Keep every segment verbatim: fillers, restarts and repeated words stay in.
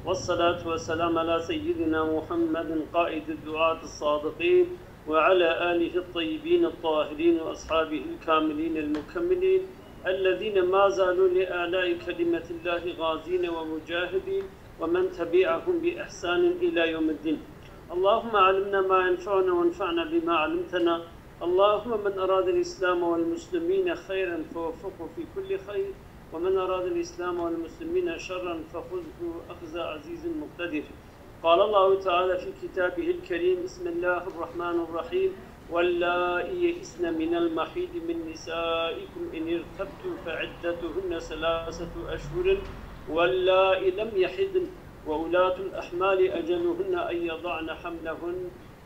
والصلاة والسلام على سيدنا محمد قائد الدعاة الصادقين وعلى آله الطيبين الطاهرين وأصحابه الكاملين المكملين الذين ما زالوا لإعلاء كلمة الله غازين ومجاهدين ومن تبعهم بإحسان إلى يوم الدين. اللهم علمنا ما ينفعنا وانفعنا بما علمتنا. اللهم من أراد الإسلام والمسلمين خيرا فوفقه في كل خير، ومن أراد الإسلام والمسلمين شرا فخذه أخذ عزيز مقتدر. قال الله تعالى في كتابه الكريم: بسم الله الرحمن الرحيم: واللائي يئسن من المحيض من نسائكم إن ارتبتم فعدتهن ثلاثة أشهر واللائي لم يحضن وأولاة الأحمال أجلهن أن يضعن حملهن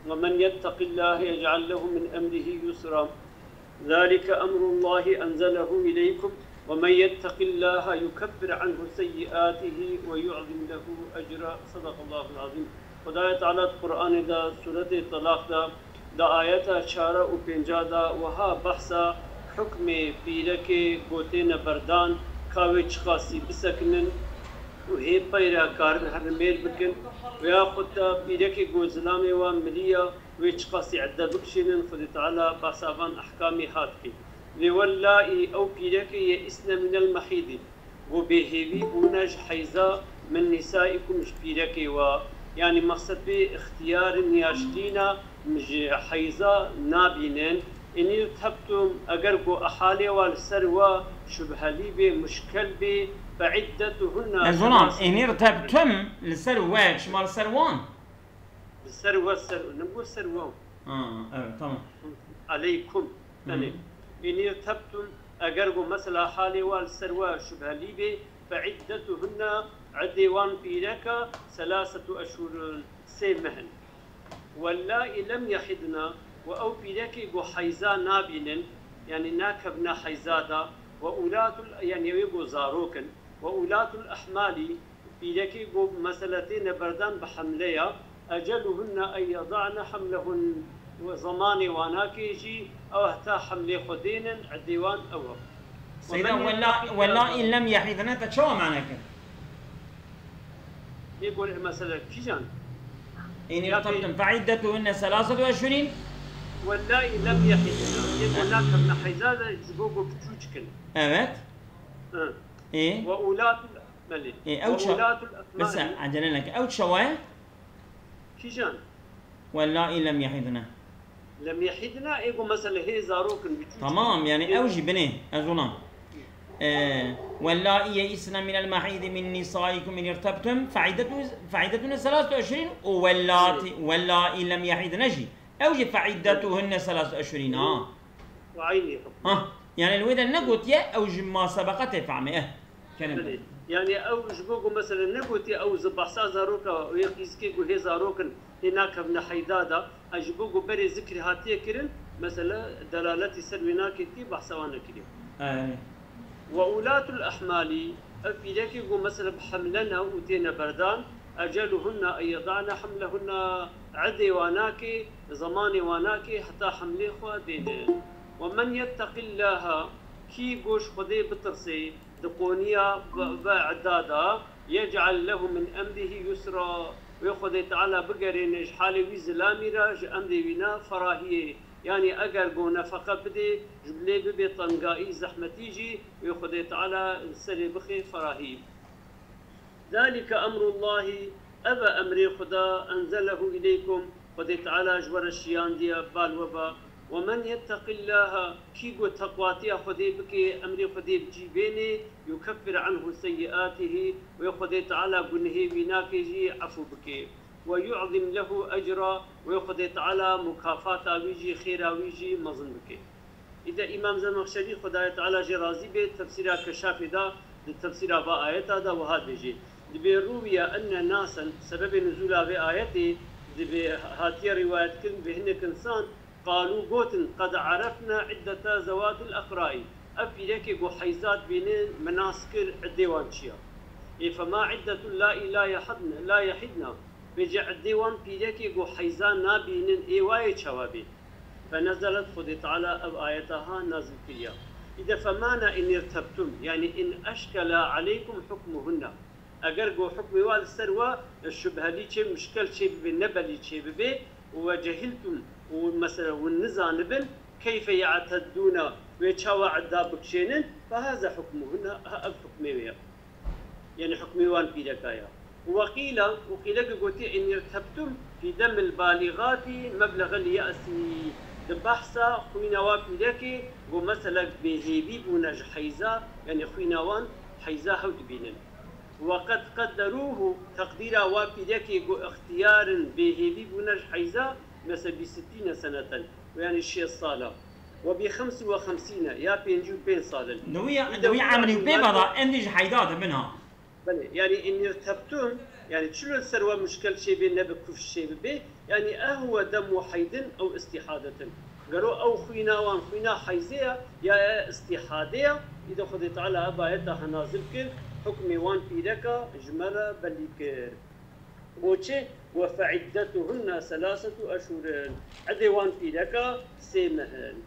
ومن يتق الله يجعل له من أمره يسرا. ذلك أمر الله أنزله إليكم ومن يتق الله يكفر عنه سيئاته ويعظم له أجرا. صدق الله العظيم. Xwedayê Teala di Qur'anê de, Sûretê Telaq de, di ayeta çar û pênc de wiha behsa hukmê pîrekê ku têne berdan, ka wê çiqasî bisekinin û hê peyre karin herimêr bikin, û yaxud de pîrekê ku zilamê wan miriya, wê çiqasî edde bikişînin, Xwedê Teala behsa van ehkamê hat kir. Lê wellaî ew pîrekê yeîsne mînel mehîdî, ku bêhêvî bûne ji heyza, min nîsaikum, ji pîrekê we, yanî mexsed bê ixtiyar in ya ji tîna, ji heyza nabînin. Înî tebtum, eger ku ehalê we li ser we şubhelî bê, muşkel bê, fe iddetuhunne. Ez onam, enîr tebtum li ser we, şima li ser wan? Li ser we, ser, ne bo ser we. Ha, evet, tamam. Aleykum. Hı. Yani, in irtabtum, eger ku mesela halê wan li ser we şubhelî bê, fe iddetuhunne, edê wan pîreka, selasetu eşhurun, sê meh in. Wellâi lem yehidna, û ew pîrekê ku heyza nabînin, yani nakevne heyza da, ve ulatul, yani ew ê ku zarok in, ve ulatul ehmalî, pîrekê ku mesela têne berdan bi hemle ya, eceluhunne en yeda'ne hemlehun, û zemanê wanakê jî ew heta hemlê xwe dênin, edê wan ew e. Seyda, wella, wella in lem yehidne te çawa mane kir? Yê ku mesela kîjan? In irtabtum fe iddetuhunne selasetu eşhurin. Wella in lem yehidne. Yê ku nakevne heyza de ji bo ku piçûçik in. Evet. Hı. Ê? Ve ulatul Belê. Ê, ew Ve ça-, ulatul ehmali. Bes, acele neke. Ew çawa ye? Kîjan? Wellâi lem yehidne. Lem yehidne, ê ku mesela hê zarok in, biçûçik in. Tamam, yani ew jî binê, ez ona. Ee, wellâi yeisne minel mahîdi min nisaikum in irtabtum, fe iddetu-, fe iddetune selasetu eşhurin û wellâti, wellâi lem yehidne jî. Ew jî fe iddetuhunne selasetu eşhurin, ha. Ve aynî hukm. Ha, yani li wê de negotiye, ew ji ma sebeqa tê fehmê, eh. Kerem. Belê. Yani ew ji bo ku mesela negotiye ew zi behsa zaroka, wê qîzikê ku hê zarok in, hê nakevne heyda da, ez ji bo ku berê zikrê hatiye kirin, mesela delaletî ser wê naketî, behsa wan nekiriye. Erê. Ve ulatul ehmalî, ev pîrekê ku mesela bi hemle ne û têne berdan, eceluhunne en yeda'ne hemlehunne, edê wanakê, zemanê wanakê heta hemlê xwe dêne. Ve men yetteqillaha, kî ku ji Xwedê bitirsê, di qoniya ve, ve edda da, yec'al lehu min emrihî yusra, wê Xwedê Teala bigerêne ji halê wî zilamî re, ji emrê wî ne ferahiyê. Yanî eger ku nefeqe bidê, ji bilê bibê tengayî, zehmetî jî, wê Xwedê Teala li serê bixê ferahî. Zalike emrullahî, ev e emrê Xuda, enzelehu ileykum, Xwedê Teala ji we re şiyandiye, bal we ba. Ve men yetteqillaha, kî ku teqwatiya Xwedê bike, emrê Xwedê bi cî bênê, yukeffir anhu seyyiatihî, wê Xwedê Teala gunehê wî nake jî efû bike. Ve yu'zim lehu ecra, wê Xwedê Teala mukafata wî jî, xêra wî jî mezin bike. Îde Îmam Zemexşerî, Xwedayê Teala jê razî bê, tefsîra Keşafê de, di tefsîra va ayeta de wiha dibêje: Dibê rûwiye enne nasen, sebebê nuzûla vê ayetê, dibê hatiye rîwayetkirin bi hinek insan, qalû, gotin, qed erefna iddeta zewatil eqraî, ev pîrekê ku heyza dibînin, me nas kir, iddê wan çi ya? Ê fema iddetul laî la yehidn-, la yehidna, bêje iddê wan pîrekê ku heyza nabînin ê wayê çawa bê? Fenezelet, Xwedê Teala ev ayeta ha nazil kiriya. Îde femana in irtebtum, yanî in eşkela aleykum hukmuhunna. Eger ku hukmê wa li ser we şubhelî çê, muşkel çê bibe, ne belî çê bibe, û we cehiltum, û mesela hûn nizanibin, keyfe ye'teddûne, wê çawa idda bikişênin, fehaza hukmuhunne, ha ev hukmê wê ye. Yani hukmê wan pîreka ya. Û weqîla, û qîleke gotî, in irtebtum fî demil balîgatî meblexel ye'sî, di behsa xwîna wa pîrekê, ku mesela bêhêvî bûne ji heyza, yani xwîna wan heyza hew dibînin. Ve qed qedderûhu, teqdîra wa pîrekê ku ixtiyar in, bêhêvî bûne ji heyza, mesela bi sittîne seneten, yani şêst sala. Ve bi xemsi ve xemsîne, ya pêncî û pênc sal in. Di wî, di wî emrî pê vada, em dî ji heyda dibin ha. Belê, yani in irtebtum, yani çilo ser we muşkel çêbê, ne bi kufş çêbibe, yani ehuwe demu heydin ew istihadetin. Gero ew xwîna wan xwîna heyzê ya, ya ya istihadê ya, îde Xwedê Teala ev ayeta ha nazil kir, hukmê wan pîreka ji me re belî kir. Bo çi? Ve feiddetuhunne selasetu eşhurin. Edê wan pîreka sê meh in.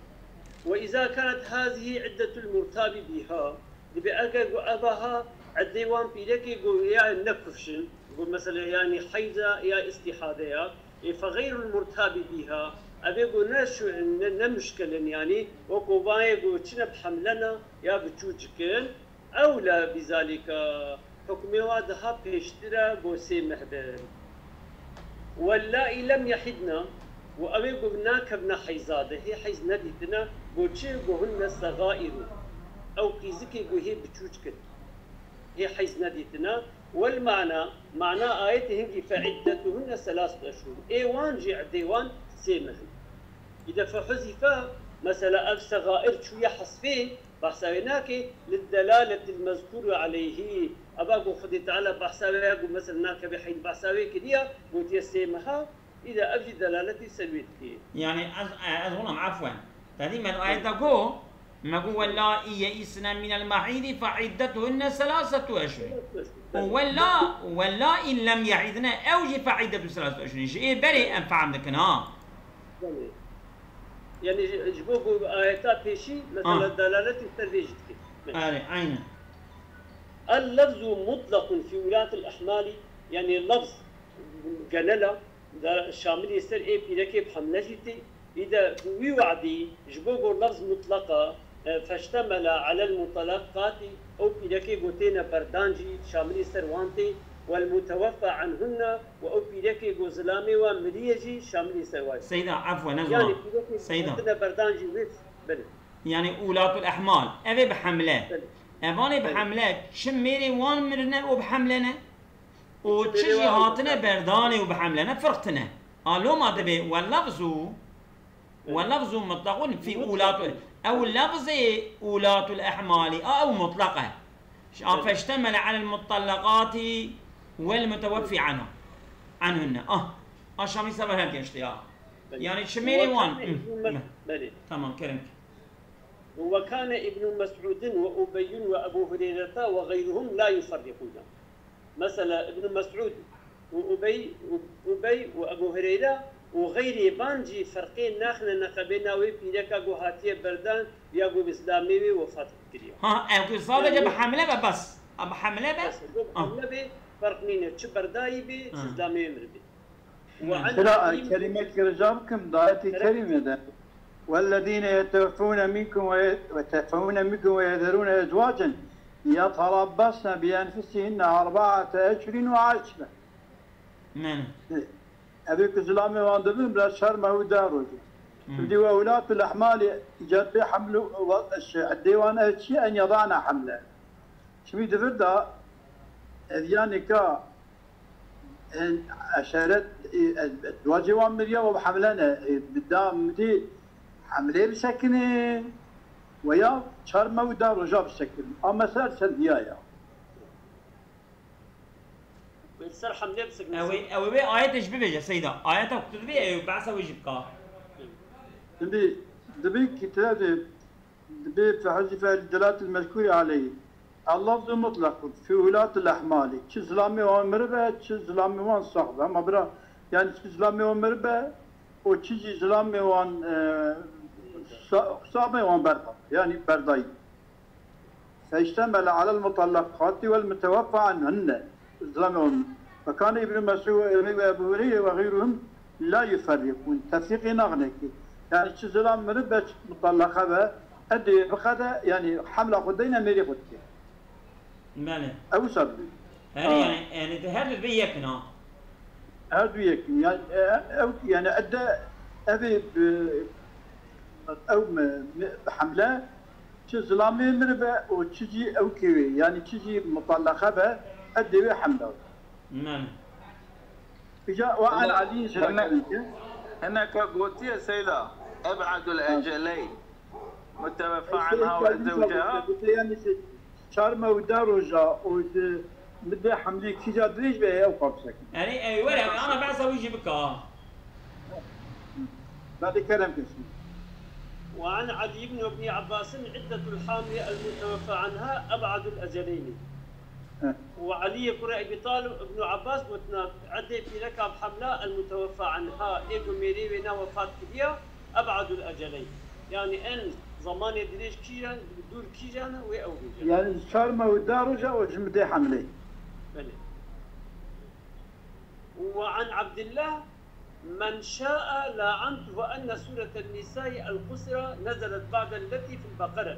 Ve iza kanet hazihi iddetul murtabi biha. Dibe eger ku eva ha edê wan pîrekê ku ya ne kufşin, ku mesela yani heyza ya istihade ya, ê fe xeyrul murtabi biha, evê ku ne şu, ne, ne muşkelin yani, weko vayê ku çine bi hemlena ya bi çûçikin, ewla bizalika, hukmê wa daha pêştir e ku sê meh bin. Wellâi lem yehidne, û ew ê ku nakevne heyza de, hê heyz nedîtine, ku çi, ku hunne segairu. Ew qîzikê ku hê biçûçik in. Hê heyz nedîtine. Wel mana, mana ayetê hingî fe iddetuhunne selasetu eşhur. Ê wan jî edê wan sê meh in. Îde fe huzife, mesela ev segair çûye hesfê, Behsa wê nake, lid delaletil mezkûru aleyhî. Eva ku Xwedê Teala behsa wê ya ku mesela nakevê heyd behsa wê kiriya, gotiye sê meha, îda ev jî delaletî ser wê dike. Yani ez, ez xulam efwen. Tedî me ayeta ku, me ku wellâi yeisne minel mahîdî fe iddetuhunne selâsetu eşhur. Û wella, wellâi lem ye'idne, ew jî fe iddetu selâsetu eşhur. Ji ê berê em fehm dikin ha. Belê. Yani ji, ji bo ku ayeta pêşî, mesela, Ha. delaletê ser vê jî dike. Erê, aynen. El lefzu mutlaqun fî wulatil ihmalî, yani lefz genel a, da şamilî ser ê pîrekê bi hemle jî tê. Îde wî we'dî, ji bo ku lefz mutlaq a, e, feştemela alel mutalaqatî, ew pîrekê ku têne berdan jî şamilî ser wan tê, wel muteweffa anhunne, û ew pîrekê ku zilamê wan miriye jî şamilî ser wan. Seyda, efwen, ez Yani wan. Pîrekê Seyda. Hatine berdan jî wê, belê. Yani ulatul ihmal, ev ê bi hemle. Belê. Evanê bi Belê. Hemle, çi mêrê wan mirine û bi hemle ne? Û Çi çi mêrê jî wan hatine mirine. Berdanê û bi hemle ne, firq tine. A loma dibê, we lafzu, Belê. We lafzu mutlaqun fî Mutlaq. Ulatul, ew lafzê ulatul ihmalî, a ew mutlaq e. Ş-, a Belê. Feştemele alel mutallaqati vel muteweffi anha, anhunne. Ah, a şamî sever her geçti ya. Belê. Yani çi mêrê wan. Hı, Belê. Tamam, kerem. Ve kâne Îbnu Mes'ûdin ve Ubeyyun ve Ebû Hureyreta ve gayruhum la yuferrikûne. Mesela Îbnu Mes'ûd û Ubey, û Ubey û Ebû Hureyre û xeyrê van jî ferqê naxine neqebê navê pîreka ku hatiye berdan ya ku bi zilamê wê wefat kiriye. Ha, ev ku sadece Yani bi hemle be bes. Ha, bi hemle be. Bes, bi Ha. hemle be, ferq nîne. Çi berdayî be, çi Ha. zilamê wê miribê. Ve an Bira, Hakim kelimek rica bikim, dayetî Kerem. Kerîme de. Wellezîne yeteweffûne minkum ve ye-, ve yeteweffûne minkum ve yezerûne ezwacen yeterabbesne bi enfusihinne erbaate eşhurin ve aşre. Mene. Ev ê ku zilamê wan dibin, bira çar meh û deh roj. Hmm. Şimdi ve ulatul ahmali îcad bê hemlu ve, şey, eddê wan ev çi en yadana hemle. Şimdi divir da, ev yani ka En eşeret, e, e, dua cê wan miriya û bi hemle ne, e, bi da midi hemlê bisekinin, veya çar meh û deh roja bisekinin. A mesela ser diya ya. Ser hemlê bisekinin. Ew ê, ew ê wê ayetê jî bibêje, Seyda. Ayeta ku tu dibê, ew behsa wê jî bika. Şimdi, dibi ki tira de Dibê fi huzife li delatil mezkûrî aleyhî. El lafzu mutlaqun fi ulatil ehmalî. Çi zilamê wan miribe, çi zilamê wan sax be. Ama bira, yani çi zilamê wan miribe, o çi jî zilamê wan, e, sa-, sax be wan berda. Yani berdayî. Feştemele alel mutallaqati vel muteweffa anhunne. Zilamê wan. Ve kane Îbnû Mesûd ve Ebû Hureyre ve xeyruhum la yuferrîkûn. Tefrîqê naxine kê. Yani çi zilam miribe, çi mutallaqe be, edê biqede, yani hemla xwe deyne mêrê xwe dike. Belê. Ew wisa dibê. Erê, Ha. yani, yani di her du dibê yek in ha. Her du yek in. Yani, e, ew, yani edde ev ê bi, ew mi, mi, bi hemle çi zilamê miribe û çi jî ew kê wê. Yani çi jî mutallaqe be, edê wê hemle. Belê. Îca, ve an Hine, Alî hine, hineke gotiye Seyda, eb'adul Ha. eceleyn. Muteweffa anha ve zewceha. Gotiye yani çi, çar me û da roja û di, mi de hemlî kîja dirêj be ew qapsek. Erê, ey, were, ana behsa wî jî bika. Belê kerem kesin. وعن علي بن ابن عباس عدة الحامل المتوفى عنها أبعد الأجلين. Heh. Û Eliyê kurê Ebî Talib, Ibnû Abbas gotina, edê pîreka bi hemla el-muteweffa anha, ê ku mêrê wê ne wefat kiriya, eb'adul eceleyn. Yani en zemanê dirêj kîjan, dûr kîjan e, wê ew bêje. Yani çar me û da roja û ji min dê hemlê. Belê. وعن عبد الله من شاء لعنته أن سورة النساء القصرى نزلت بعد التي في البقرة.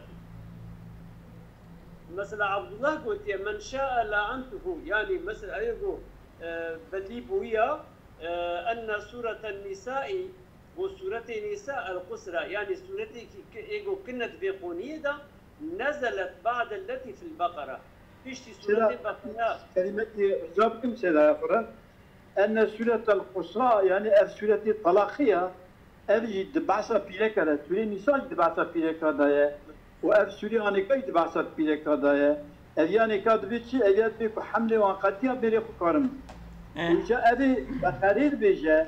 Mesela Abdullah gotiye, "Men şa'a la'antuhu", yani mesela ê go, e, belî bûya, e, enne sureten nisai, go suretê Nisa el qusra, yani suretê ki, ki, ê go kinne di vê qoniyê de, nezelet ba'de leti fil Beqera. Piştî Seyda, suretê Beqera. Kelimekî rica bikim Seyda ya xwe re. Enne suretel qusra, yani ev suretê talaqî ya. Ev jî di behsa pîreka de, surê Nîsa jî di behsa pîreka de ye. Û ev surê anêka jî di behsa pîreka de ye. Ev yanêka dibê çi? Ev ya dibê ku hemlê wan qetiya bêrê xwe karin. Eh. Û îca ev ê Beqerê dibêje,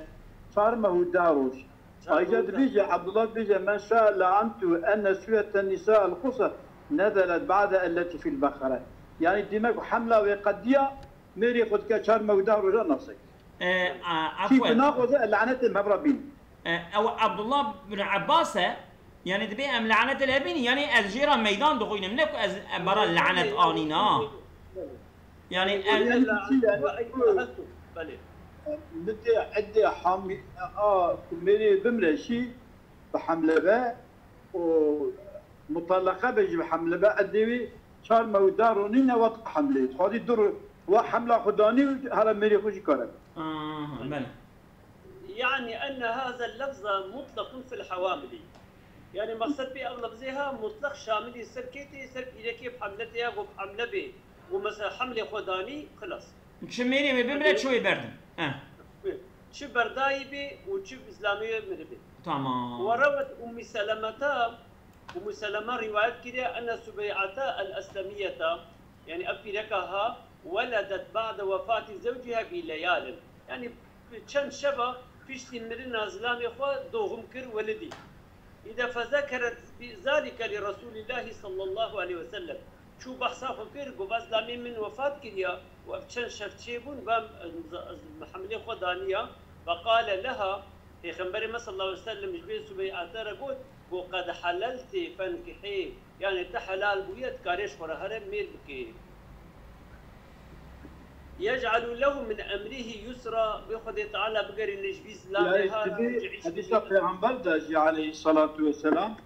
çar meh û deh roj. Çar meh û deh. Ayrıca dibêje, Abdullah dibêje, "Men şa la'antu enne sureten Nisa el qusra nezelet ba'de elleti fil Beqere." Yani demek hemla wê qediya, mêrê xwe dike çar meh û deh roja nasek. E, a, Kî afwen. Bi naxwaze lanetê me bi re bîn. E, ew Abdullah bin Abbas e, yani dibê em lanetê lê bîn, yani ez jê re meydan dixwînim, ne ku ez, e, bara lanet anîna. Yani, Yani, yani, çi yani, yani, bu, belê. Min tê eddê hamî, a, ku mêrê bimre şî, bi hemle be û mutalaqa be jî bi hemle be, eddê wî çar meh û deh ronîne wet hemlê. Xwedî du ro-, wa hemla xwe danî û hela mêrê xwe jî kare. Aha, belê. يعني أن هذا اللفظ مطلق في الحوامل. Yani maqsed pê ev lefzê ha mutlaq şamilî ser kê tê, ser pîrekê bi hemle tê ya, ku bi hemle bê û mesela hemlê xwe danî, xilas. Çi mêrê wê bimre, çi wê berdin. Eh. Çi berdayî bê û çi bi zilamê wê miribê. Tamam. Ve rewet Ummi Selemeta, Ummu Seleme rîwayet kiriye, enne Subey'ata el-Eslemiyeta, yani ev pîreka ha, weledet ba'de wefati zewciha bi leyalin. Yani çend şeva piştî mirina zilamê xwe doğum kir, welidî. Îde fezekeret bi zalike li Resulillahi sallallahu aleyhi ve sellem. Çû behsa xwe kir, got, "Va zilamê min wefat kiriya û ev çend şev çêbûn, va ez hemlê xwe daniya." Ve qale leha, Pêxemberê me sallallahu aleyhi ve sellem ji vê Subey'ata re got, got, "Qed heleltî fenkihî." Yani te helal bûye, dikarê ji xwe re here mêr bikê. Yec'alu lehu min emrihi yusra, wê Xwedê Teala bigerîne ji vî zilamê ha, dibê hedîsa Pêxember de jî aleyhissalatu vesselam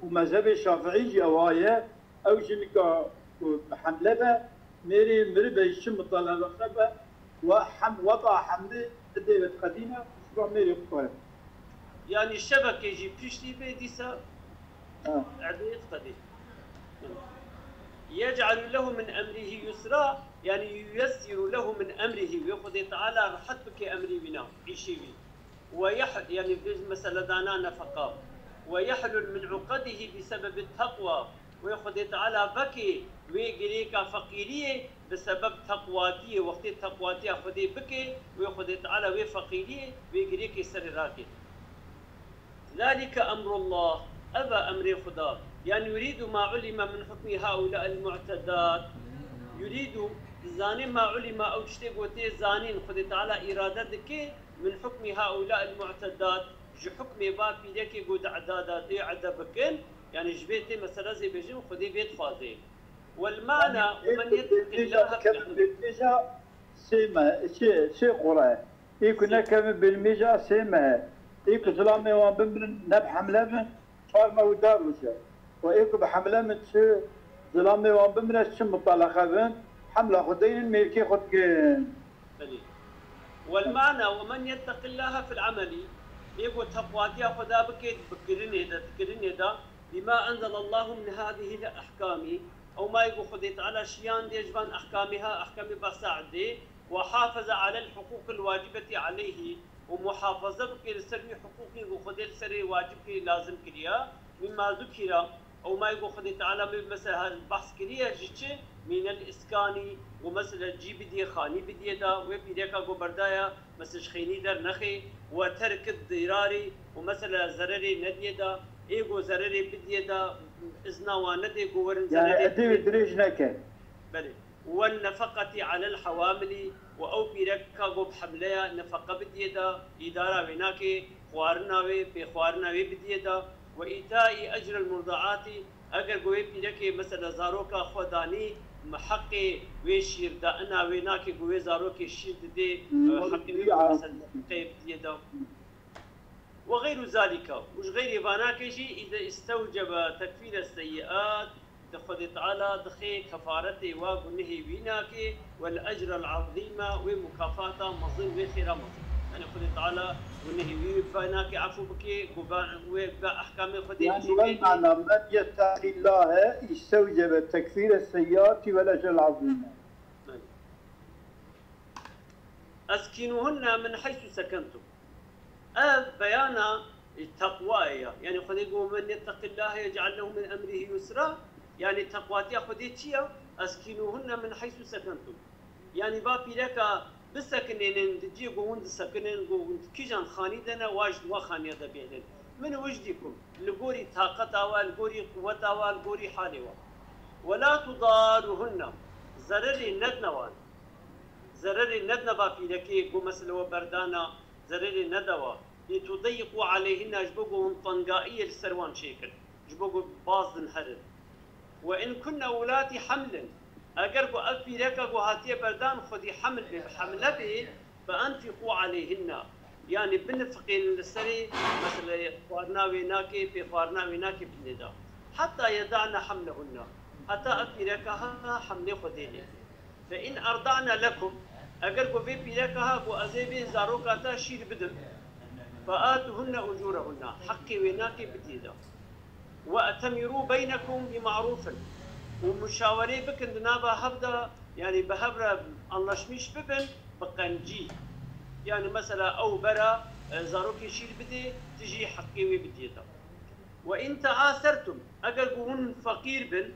û mezhebê Şafiî jî ew aye, ew jinika ku bi hemle be, mêrê miribe jî çi mutalaqa be, we hem weta hemlê bidê ve diqedîne, ji bo mêrê xwe ye. Yani şevekê jî piştî bê dîsa Ha. Edê diqedî. Yec'alu lehu min emrihi yusra, yani yuyessiru lehu min emrihi, wê Xwedê Teala rehet bike emrê wîna, îşê wî. Ve yeh-, yani vê mesele dana nefeqa. Ve yehlul min uqedihi bi sebebi teqwa. Wê Xwedê Teala vekê wê girêka feqîriyê bi sebeb teqwatiyê, wextê teqwatiya Xwedê bike, wê Xwedê Teala wê feqîriyê, wê girêkê serê rake. Zalike emrullah, ev e emrê Xuda. Yani yuridu ma ulime min hukmi haula'il mu'tedat. Yuridu, dizanê ma ulime ew tiştê gotê zanîn, Xwedê Teala îrade dike, min hukmi haula'il mu'tedat, ji hukmê va pîrekê ku di eda de tê ede bikin, yani ji vê tê mesela zê bêjin Xwedê vê dixwaze. Wel mana, yani, û men yetteqillaha kevin bêtêja, sê meh, sê, sê qura ye. Ê ku nekevin bêlmêja sê meh e. Ê ku zilamê wan bimirin, ne bi hemle bin, çar meh û deh roj e. Û ê ku bi hemle min çi zilamê wan bimire, çi muteleqe bin, hemla xwe deynin, mêrkê xwe digirin. Belê. والمعنى: ومن يتق الله في العمل، ê ku teqwatiya Xweda bike di kirinê de, di kirinê de, بما أنزل الله من هذه الأحكام، ew ma ê ku Xwedê Teala şiyandiye ji van ehkamê ha, ehkamê behsa edê, وحافظ على الحقوق الواجبة عليه، û muhafaza bike li ser wî hiqûqê ku Xwedê li serê wacib kiriye, lazim kiriye، مما ذكر، ew ma ê ku Xwedê Teala me mesela behs kiriye ji çi? من الإسكان، ku mesela cî bidiyê, xanî bidiyê de, wê pîreka ku berdaya, mesela ji xênî dernexê، وترك الضرار، û mesela zererê nediyê de, ê ku zererê bidiyê de, izna wan nedê ku werin Yani zererê edê wê bidê. Dirêj neke. Belê. والنفقة على الحوامل، û ew pîreka ku bi hemle ye, nefeqe bidiyê de, îdara wê nake, xwarina wê, pêxwarina wê bidiyê de، وإيتاء أجر المرضعات، eger ku wê pîrekê mesela zaroka xwe danî, heqê wê şîrdaina wê nake ku wê zarokê şîr didê, heqê wê mesela nefeqeyê bidiyê de. وغير ذلك، û ji xeyrê vanakê jî، إذا استوجب تكفير السيئات، di Xwedê Teala dixê kefaretê wa gunehê wî nake، والأجر العظيم، wê mukafata mezin, wê xêra mezin. Yani Xwedê Teala gunehê wî wê nake efû bike, ku ba-, wê ba ehkamê Xwedê Yani çêkê. والمعنى: من يتق الله استوجب تكفير السيئات والأجر العظيم. Belê. أسكنوهن من حيث سكنتم. Ev beyana, e, teqwayê ya. Yani Xwedê got, "Men yetteqillahe yec'al lehu min emrihi yusra." Yani teqwatiya Xwedê çi ya? "Eskinuhunne min heysu sekentum." Yani va pîreka bisekinênin di cihê ku hûn disekinin, ku hûn di kîjan xanî de ne, wa ji wa xaniya de bêhnin. Min wicdîkum, li gorî taqeta we, li gorî quweta we, li gorî halê we. "Ve la tudaruhunne." Zererê nedne wan. Zererê nedne va pîrekê ku mesela we berdana, zererê nede wa. "Li tudeyyiqu aleyhinne", ji bo ku hûn tengaiyê li ser wan çêkin. Ji bo ku baz din herin. "Ve in kunne ulati hamlin." Eger ku ev pîreka ku hatiye berdan xwedî heml bê, bi hemle bê, "fe enfiqu aleyhinne." Yani binifiqên li serê, mesela xwarina wê nake, pê xwarina wê nake binê de. "Heta yeda'ne hamlehunne." Heta ev pîreka ha hemlê xwedê lê. "Fe in erda'ne lekum", eger ku vê pîreka ha ku ez ê vê zaroka te şîr bidim, "fe atuhunne ucurehunne", heqê wê nake bidiyê de. "Ve etemirû beynekum bi ma'rûfin", û muşawerê bikin di nava hev de, yani bi hev re anlaşmîş bibin, bi qencî. Yani mesela ew bera, e, zarokê şîr bidê, tu jî heqê wê bidiyê de. "Ve in teasertum", eger ku hûn feqîr bin,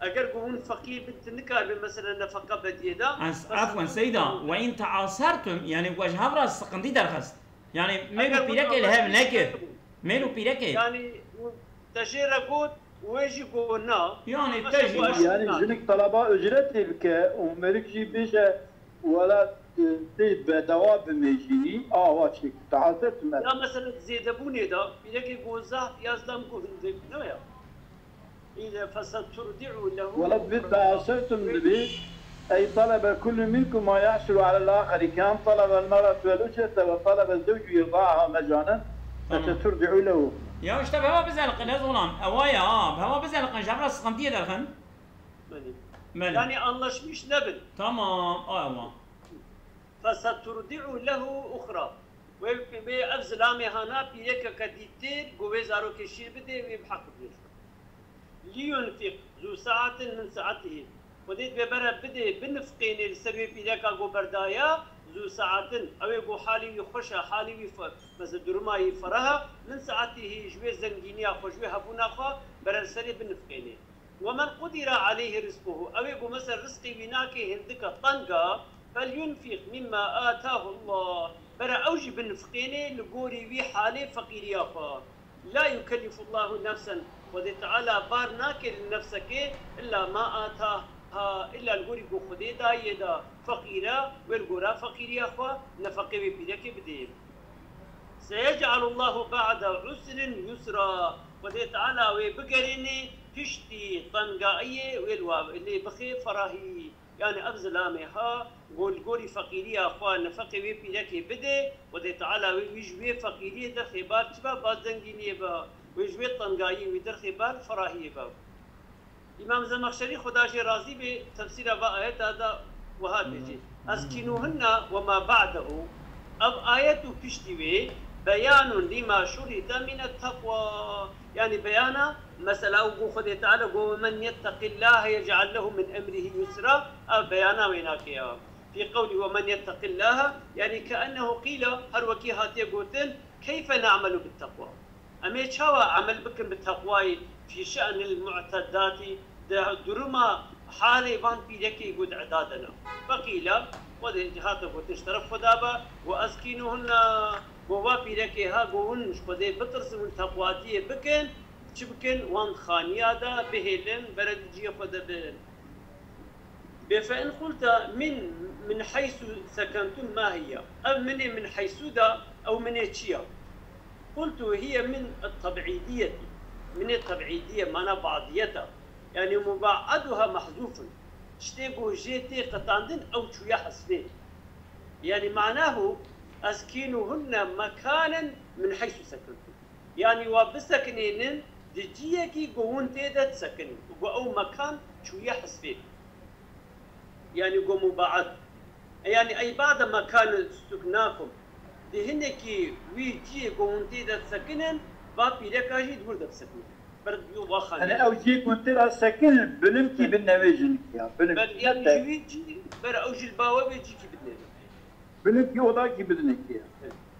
eger ku hûn feqîr bin, tu nikaribin mesela nefeqa bediyê de. Ez, efwen seyda, "ve in teasertum", yani ku ji hev re siqindî derxist. Yani mêl û pîrekê li hev nekir. Mêl û pîrekê. Yani te jê re got, wê jî got na. Yani te jî Yani jinik talaba ücretê bike û mêrik jî bêje, "Wela, e, tê bedewa bimêjînî", awa çêk. Teasertum. Ya mesela zêdebûnê de, pîrekê got, "Zaf ya zlam ku hindek ne ya." Île feseturdi'u lehu Wela bi ukhra. Teasertum dibi. Ey talebe kullu minkum ma ya'suru alel aheri. Kem talebe el mer'atu el ucrete ve talebe zevcu yirdaha mecanen. Tamam. Feseturdi'u lehu. Ya işte beva bizeliqin ez olam. Ewa ya, beva bizeliqin jevra sıkıntıya derxin. Belê. Belê. Yani anlaşmış nebin. Tamam, ay ewa. Feseturdi'u lehu ukhra. Wê, wê ev zilamê hana pîrekeke dîtir, ku wê zarokê şîr bidê, wê bi heq bidê. "Liyunfiq zu sa'atin min sa'atihi." Xwedê divê bere bidê, binifqênê li ser wê pîreka ku berdaya, zu sa'atin. Ew ê ku halî wî xweş e, halî wî fe-, mesela duruma wî fereh e, min sa'atihi, ji wê zengîniya xwe, ji wê hebûna xwe, bere li serê binifqênê. "Ve men qudira aleyhi rizquhu", ew ê ku mesela rizqê wî nake hindika teng a, "felyunfiq mimma atahu Allah", bere ew jî binifqênê li gorî wî halê feqîriya xwe. "La yukellifullahu nefsen", Xwedê Teala bar nake li nefsekê, "illa ma ataha", illa li gorî ku Xwedê dayê de, feqîr e, wê li gora feqîriya xwe nefeqê wê pîrekê bidê. "Seyec'alullahu ba'de usrin yusra", Xwedê Teala wê bigerênê piştî tengaiyê, wê li wa lê bixê ferahî. Yani ev zilamê ha, Go li gorî feqîriya xwe nefeqê wê pîrekê bide, Xwedê Teala wê wî ji wê feqîriyê derxê bar çi be, ba zengîniyê be, wê ji wê tengayiyê wî derxê bar ferahiyê be. Îmam Zemexşerî, Xweda jê razî bê, tefsîra va ayeta da wiha dibêje: "Eskînûhinne we ma ba'dehu." Ev ayet û piştî wê beyanun lîma şurîte mîne teqwa. Yanî beyana mesela û go Xwedê Teala go: "We men yetteqîllahe yec'al lehu min emrihî yusra." Ev beyana wê nake ya. Fî qewlî: "We men yetteqîllahe", yanî keennehu qîle, her wekî hatiye gotin: "Keyfe ne'melu bit teqwa?" Em ê çawa emel bikin bi teqwayê fî şe'nil mu'teddatî, di duruma halê van pîrekê ku di eda de ne? Feqîle, Xwedê hate gotin ji teref Xweda be, "We eskînûhunne", go va pîrekê ha, go hûn ji Xwedê bitirsin, hûn teqwatiyê bikin, çi bikin? Wan di xaniya de bihêlin, bere di cihê xwe de bin. Bê fe in qulte min, min heysu sekentum ma hiye? Ev minê min heysu de, ew minê çi ye? Qultu hiye min teb'îdiyetî. Minê teb'îdiye, mana badiyet e. Yanî muba'eduha mehzûfun. Tiştê ku jê tê qetandin, ew çûye hesfê. Yanî manahu eskînûhunne mekanen min heysu sekentum. Yanî wa bisekinênin di ciyekî ku hûn tê de disekinin. Ku ew mekan çûye hesfê. Yanî ku mubaed. Yanî ey ba'de mekan suknakum. Di hinekî wî ciyê ku hûn tê de disekinin, va pîreka jî di wir de disekinin. Ber di va xanê. Yanî ew ciyê ku hûn tê de disekinin, bilinkî bin nevê jinikî ya. Bilinkî. Ber, yanî ji wî cî, ber ew jî li ba we bê cîkî bidinê. Bilinkî odakî bidinekî ye.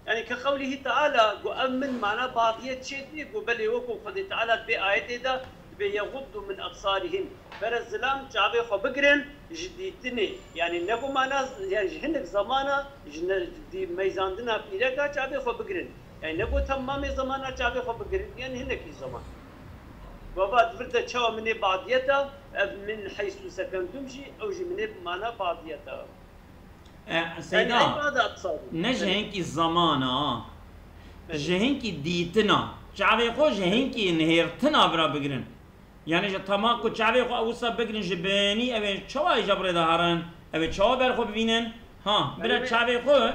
Yanî ke qewlihî Teala, ku ev min mana badiyet çê dibê, ku belê wekû Xwedê Teala dibê ayetê de, dibê: "Yexuddu min ebsarihim." Bere zilam çavê xwe bigirin ji dîtinê. Yanî ne ku mana, yanî ji hinek zamana, ji ne-, ji dî-, meyzandina pîreka çavê xwe bigirin. Yanî ne ku temamê zamana çavê xwe bigirin, yanî hinekî zaman. Baba, di vir de çawa minê badiyet e, ev min heysu sekentum jî, ew jî minê mana badiyet e. E, Seyda, ne ji hinkî zamana, ji hinkî dîtina, çavê xwe ji hinkî nihêrtina bira bigirin. Yanî ji tema ku çavê xwe ew wisa bigirin ji binî, ew ê çawa îja bi rê de herin, ew ê çawa ber xwe bibînin? Ha, bira çavê xwe,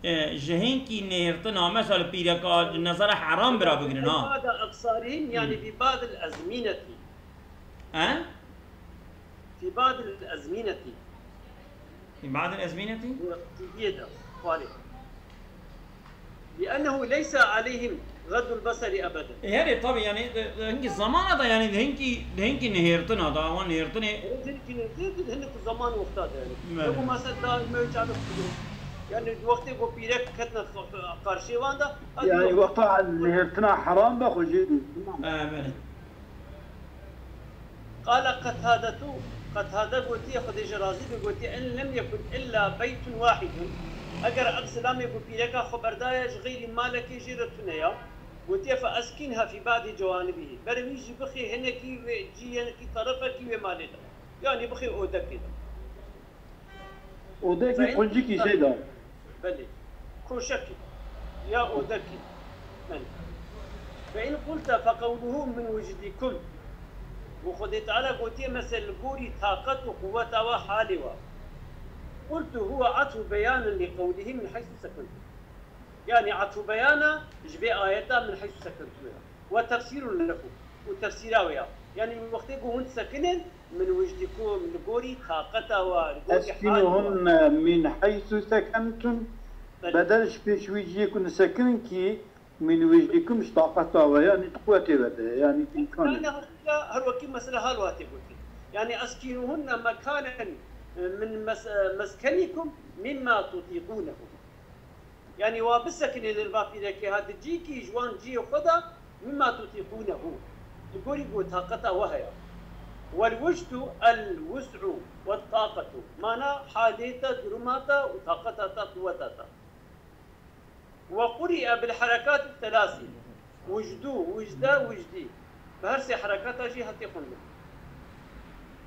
e, ji hinkî nihêrtina, mesela pîreka, nezara heram bira bigirin, ha. Bada ebsarihim, yanî bi badil ezmînetî. He? Fi ba'dil ezmînetî. Fi ba'dil ezmînetî? Wextiyê de, xwarê. Li'ennehu leysa aleyhim gaddul beseri ebeden. E, herê, tabii, yani, e, e, hinkî zamana da, yani, hinkî, hinkî nihêrtina da, wan nihêrtinê. Hinkî nihêrtinê, hinkî zaman wexta da, yani. Evet. Bu mesela daima çadır. Yani, wextê ku pîrek ketine qarşê wan da, yani, wexta nihêrtina heram be, xwe jê dî. E, belê. Qala Qetadetu, Qetade gotiye, Xwedê ji razî be, gotiye: "En lem yekun illa beytun wahidun." Eger ev zilamê ku pîreka xwe berdaye ji xeyrî malekê jê re tune ya, gotiye: "Fe eskînha fî ba'dî cewanibî." Berê wî jî bixê hinekî wê cî, hinekî terefekî wê malê de. Yanî bixê odekê de. Odekî quncikî jê de. Belê. Koşekî. Ya odekî. Belê. Fe in qulte fe qewluhu min wicdikum. Û Xwedê Teala gotiye, mesela li gorî taqet û quweta we halê we. Qultu huwe atfu beyanin li qewlihi min heysu sekentum. Yanî atfu beyana ji vê ayeta min heysu sekentum ya. Ve tefsîrun lehu. Û tefsîra wê ya. Yanî wextê ku hûn disekinin, min wicdikum, li gorî taqeta we, li gorî halê we. Eskînuhunne min heysu sekentum. Belê. Bedel ji pêş wî ciyê ku nisekinin kî min wicdikum ji taqeta we, yanî di quwetê we de, yanî îmkanê. Yanî her, her wekî mesela hal hatê gotin. Yanî eskînuhunne mekanen min mes-, meskenikum mimma tutîqûnehu. Yanî wa bisekinê li va pîrekê ha di cîkî ji wan ciyê xwe de mimma tutîqûnehu. Li gorî ku taqeta we heye. Wel wicdu el wus'u we taqetu. Mana halê te, duruma te û taqeta te, quweta te. Ve quri'e bil herekati selasî. Wicdu, wicde, wicdî. Bi her sê herekata jî hatiye xwendin.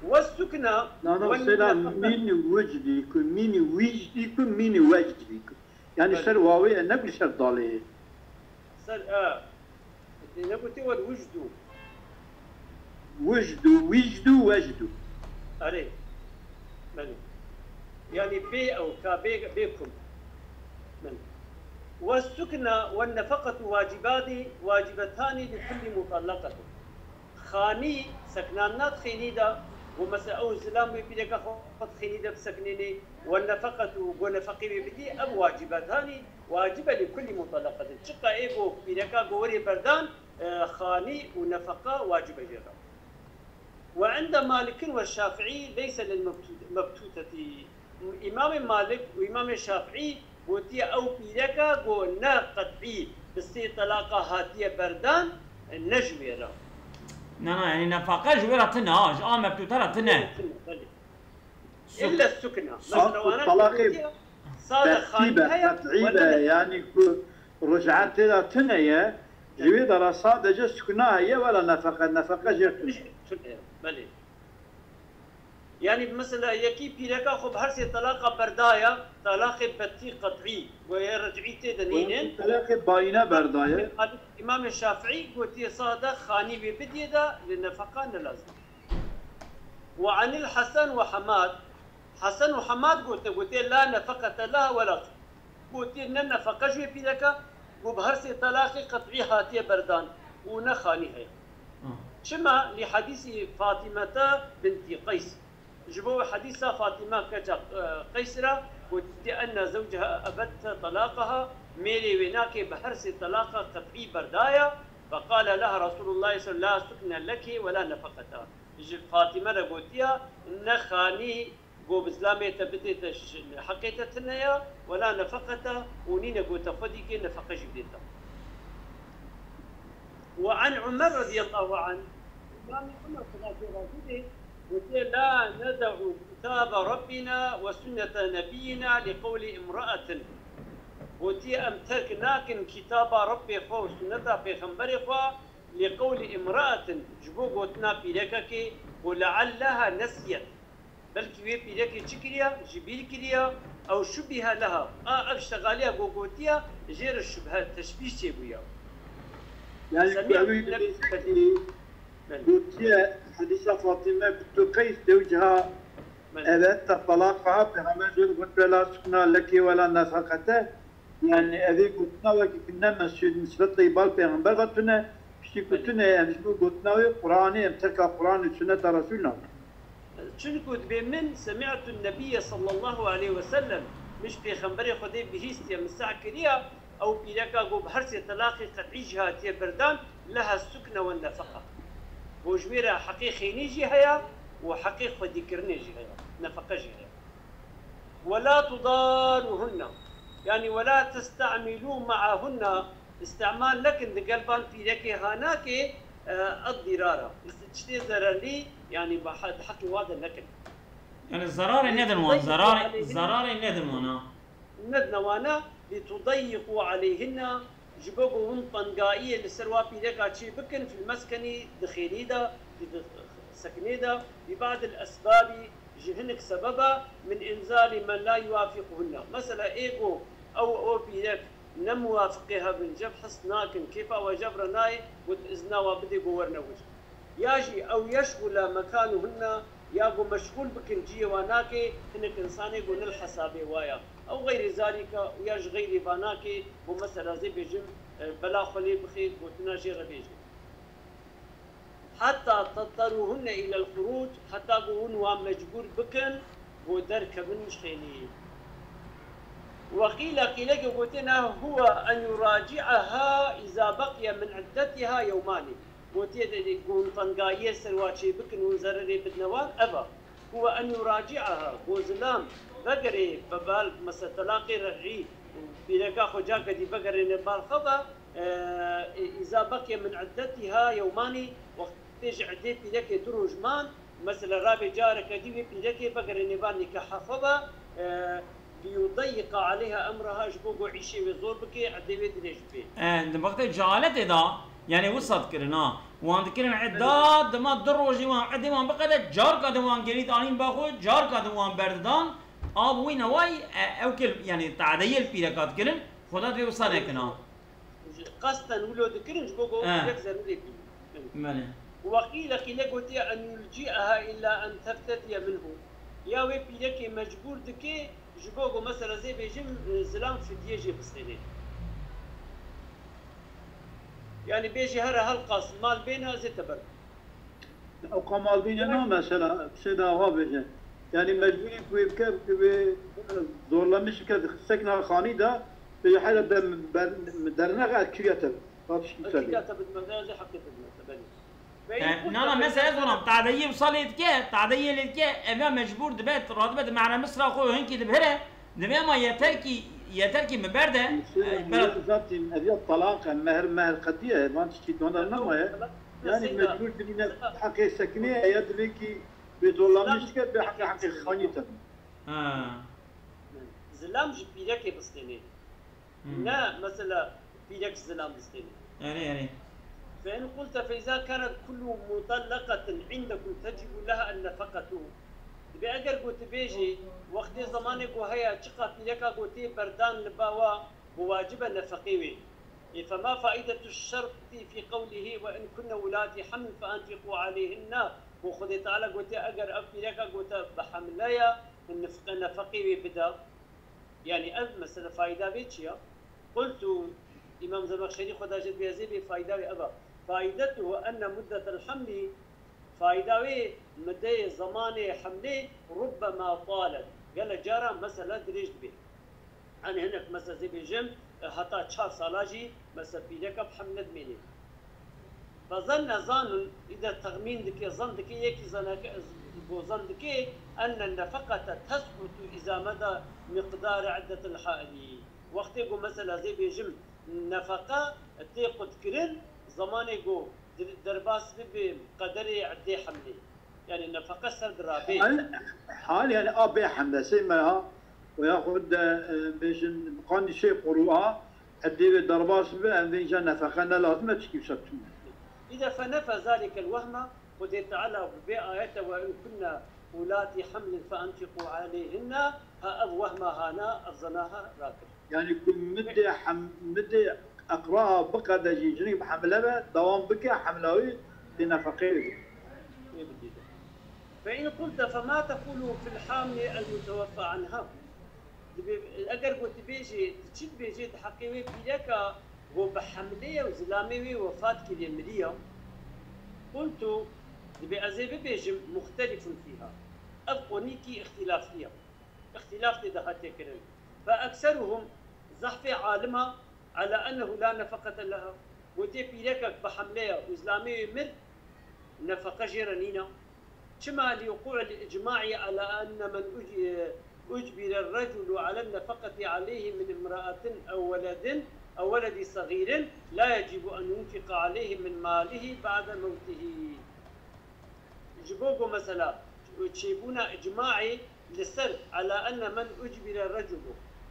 Ve sukna. Nana, ve sela nefes. Min wicdîkum, min wicdîkum, min wecdîkum. Yani ser wawê ye, ne li ser dalê ye. Ser, e. Tê ne gotê we wicdu. Wicdu, wicdu, wecdu. Erê. Belê. Yani bê ew ka bê, bê kum. Min. والسكنى والنفقة واجبان، واجبتان لكل مطلقة. Xanî seknanna di xênî de, û mesela ew zilam wê pîreka xwe di xênî de biseknênê, والنفقة û go nefeqê wê bidî, ev واجبتان واجب لكل مطلقة. Çiqa ê go pîreka go werê berdan, e, xanî û nefeqa wacib e jê re. وعند مالك والشافعي ليس للمبتوتة. Îmamê Malik û Îmamê Şafîî gotiye ew pîreka go ne qet'î bi sê telaqa hatiye berdan, ne ji wê re. Na, na, yani nefaqe ji wê re tune, ha, ji a mebtûte re tune. Tune, belê. Suk-, illa sukna. Suk-, Mesela wana talaqê gotiye, sade tertîbe, xanî heye, qet'î wala be, ne. Yani ku ric'e tê de tune ye, ji wê de re sadece sukna heye, wela nefeqe, nefeqe jê tune. Tune, belê. Yani mesela yekî pîreka xwe bi her sê telaqa berdaya, telaqê betî qet'î, goye ric'î tê de nînin. Telaqê bayîne berdaye. Îmamê Şafîî gotiye sade xanî wê bidiyê de, lê nefeqa ne lazim. وعن الحسن وحماد، Hesen û Hemad gote, gote, "La nefeqete leha wela suk." Gotiye, ne nefeqe ji wê pîreka, ku bi her sê telaqê qet'î hatiye berdan û ne xanî heye. Ah. Çima? Li hadîsî Fatîmete bintî Qeys. Ji bo wê hadîsa Fatîme keça, e, Qeys re, gotiye, "Enne zewceha ebette telaqeha", mêrê wê nakê bi her sê telaqa qet'î berdaya, "Feqale leha Resûlullah sallallahu aleyhi ve sellem, la sukne leki ve la nefeqete." Ji Fatîme re gotiya, ne xanî go bi zilamê te bidê te ji heqê te tune ya, wela nefeqete û nîne go te xwedî kê nefeqe jî bidê te. Ve an Umer radiyallahu anh, Îmamê Umer, Xweda pê razî bê, gotiye, "La neda'u kitabe Rabbina ve sünnete nebiyyina li qewli imra'atin." Gotiye, "Em terk nakin kitaba Rabbê xwe û sunneta pêxemberê xwe li qewli imra'atin, ji bo gotina pîrekekê, ku lealleha nesiyet." Belkî wê pîrekê çi kiriya, ji bîr kiriya, ew şubihe leha. A, ev şexaliya ku gotiya, jê re şubhe, teşbîh çêbûya. Yani, Semî ku ew ê Nebi-, belê. Gotiye, hedîsa Fatîme, ku tu Qeys dew ciha, belê, evet, te talaq feha, Pêxember jê re got, "Ve la sukna leki ve la nefeqete." Yani, evê gotina wekî ku ne mesûl nisbet li bal pêxember ve tune, piştî ku, belê, tune, em ji bo gotina wê Qur'anê, em terka Qur'an û sunneta Resûl nakin. Çunku dibê min semi'tu nebiyye sallallahu aleyhi ve sellem, min ji pêxemberê Xwedê bihîstiye, min seh kiriya, ew pîreka ku bi her sê telaqê qet'î jî hatiye berdan, leha sukne ve nefeqa. Ku ji wê re heqê xênî jî heye û heqê xwedîkirinê jî heye, nefeqe jî heye. Ve la tudaruhunne. Yani, ve la testa'milu ma'ahunne. Îstîmal nekin digel van pîrekê hanakê, e, eddîrara. Tiştê zererlî, yani, bi he-, di heqê wa de nekin. Yani, zerarê nedin wan, zerarê, zerarê nedin wana. Nedine wana, li tudayyiqu aleyhinne, ji bo ku hûn tengayiyê li ser wa pîreka çê bikin, fil meskenî, di xênî de, di, di sekinê de, bi ba'dil esbabî, ji hinek sebeba, min inzalî men la yuwafiquhunne. Mesela, ê ku ew, ew pîrek ne muwafiqê hev in, jev his nakin, kêfa we jev re nayê, got, izna wa bidê ku werne wir. Ya jî ew yeşxula mekanuhunne, ya ku meşxûl bikin cihê wa nakê, hinek insanê ku ne li hesabê wa ya. Ew xeyrê zalîka, ya ji xeyrê va nakê, ku mesela zê bêjim, e, bela xwe lê bixê, gotina jê re bêjin. Heta tedteruhunne ilel xuruc, heta ku hûn wan mecbûr bikin, ku derkevin ji xênî. Ve qîle, qîleke gotin, huwe en yuraci'aha iza beqiye min iddetiha yewmani. Gotiye de, de, ku hûn tengayiyê ser wa çê bikin, hûn zererê bidine wan, ev e. Huwe en yuraci'aha, ku zilam vegerê bi bal, mesela telaqê ric'î, pîreka xwe carke dî vegerêne bal xwe ve, e, îza beqiye min iddetiha yewmani, wextê ji iddê pîrekê du roj man, mesela rabê careke dî wê pîrekê vegerêne van nîkaha xwe ve, e, liyudeyyiqa aleyha emraha, ji bo ku îşê wê zor bike, iddê wê dirêj bibe. E, di wextê cehaletê de, yani wisa dikirin, ha. Wan dikirin idda, dima du rojî wan, iddê wan biqede, carka di wan gerî danîn ba xwe, carka di wan berdidan, a bi wî neway, e, ew kil, yani tadeyê li pîreka dikirin, Xweda divê wisa nekin, ha. Ji qesten wilo dikirin, ji bo ku, eh, yek zerurê bînin. Belê. Ve qîle, qîle gotiye, en yulci'aha illa en teftediye minhu. ya wê pîrekê mecbûr dike ji bo ku mesela zê bêjim, e, zilam fidyê jê bistênê. Yani bêjî here helqas mal bêne ez ê te ber. Ew ka mal bîne na mesela sê de awa bêje. Yani mecbûrî ku wê bike, ku wê zorlemiş bike, sekna xanî de, bêje hele be min ber-, min dernexe ez kiriya te. Ka tiştî ser bê. Kiriya te bidime, ez ê heqê te bidime te, belê. E, na, na, mesela ez zonam, tadeyê wisa lê dike, tadeyê lê dike, eve mecbûr dibe, radibe di mehre misra xwe hinkî dibihire, dibe ama yeter ki, yeter ki mi berde, e, bera- Zaten ev ya talaq e, mehr, mehr qediye, van tiştî dona nemaye. Yani mecbûr dibîne heqê sekinê, eya divê ki bê zorlanmiş dike, bê heqê, heqê xanî te. Ha. Zilam ji pîrekê bistênê. Ne mesela pîrek ji zilam bistênê. Erê, erê. فإن قلت فإذا كانت كل مطلقة عندكم تجب لها النفقة. Dibê eger ku tu bêjî, wextê zemanê ku heye, çiqa pîreka ku tê berdan li ba wa, ku wacib e nefeqê wê. Ê, فما فائدة الشرط في قوله وإن كن أولات حمل فأنفقوا عليهن. Ku Xwedê Teala gotiye, eger ev pîreka ku te bi hemle ye, nifqe, nefeqê wê bide. Yani ev mesele fayda vê çi ya? قلت, Îmam Zemexşerî, Xweda jê bi ezê bê, fayda wê ev e. فائدته أن مدة الحمل, fayda wê mideyê, zemanê hemlê, ربما طالت, gelek caran mesela dirêj dibe. Hani hinek mesela zê bêjim, e, heta çar sala jî mesela pîreka bi hemle dimêne. فظن, zanun, îde texmîn dike, zan dike, yekî zanake, bo zan dike, أن النفقة تسقط إذا مضى مقدار عدة الحائض. Wextê ku mesela zê bêjim nefeqa tê qutkirin, zemanê ku dir-, derbas bibe qederê eddê hemlê. Yani nefeqa ser dirabê. Hal, hal yani a bê hemle sê meha, û yaxud de, e, bêjin qandî sê quru a, eddê wê derbas bibe, em vê înca nefeqa ne lazim e, çikî wisa tune. إذا فنفى ذلك الوهم, Xwedê Teala bi vê ayete, وإن كن أولات حمل فأنفقوا عليهن, ha ev wehma hana, ev zanaha rakir. Yani ku midê hem-, midê eqra biqede jî, jinik bi hemle be, dewam bike, hemla wî di nefeqê wê. Wê bidî de. فإن قلت فما تقول في الحامل المتوفى عنها؟ Dibê, eger ku tu bêjê, tu çi dibêjê di heqê wê pîreka ku bi hemlê ye û zilamê wê wefat kiriye, miriye? قلت, dibê ez ê bibêjim, مختلف فيها. Ev qonîkî îxtîlaflî ye. Îxtîlaf tê de hatiye kirin. فأكثرهم, zehfê alima, على أنه لا نفقة لها. Gotiye pîrekek bi hemle ye û zilamê wê mir, nefeqe jê re nîne. Çima? لوقوع الإجماع على أن من أج-، أجبر الرجل على النفقة عليه من امرأة أو ولد، أو ولد صغير، لا يجب أن ينفق عليه من ماله بعد موته. Ji bo ku mesela çêbûna icmaê li ser على أن من أجبر الرجل,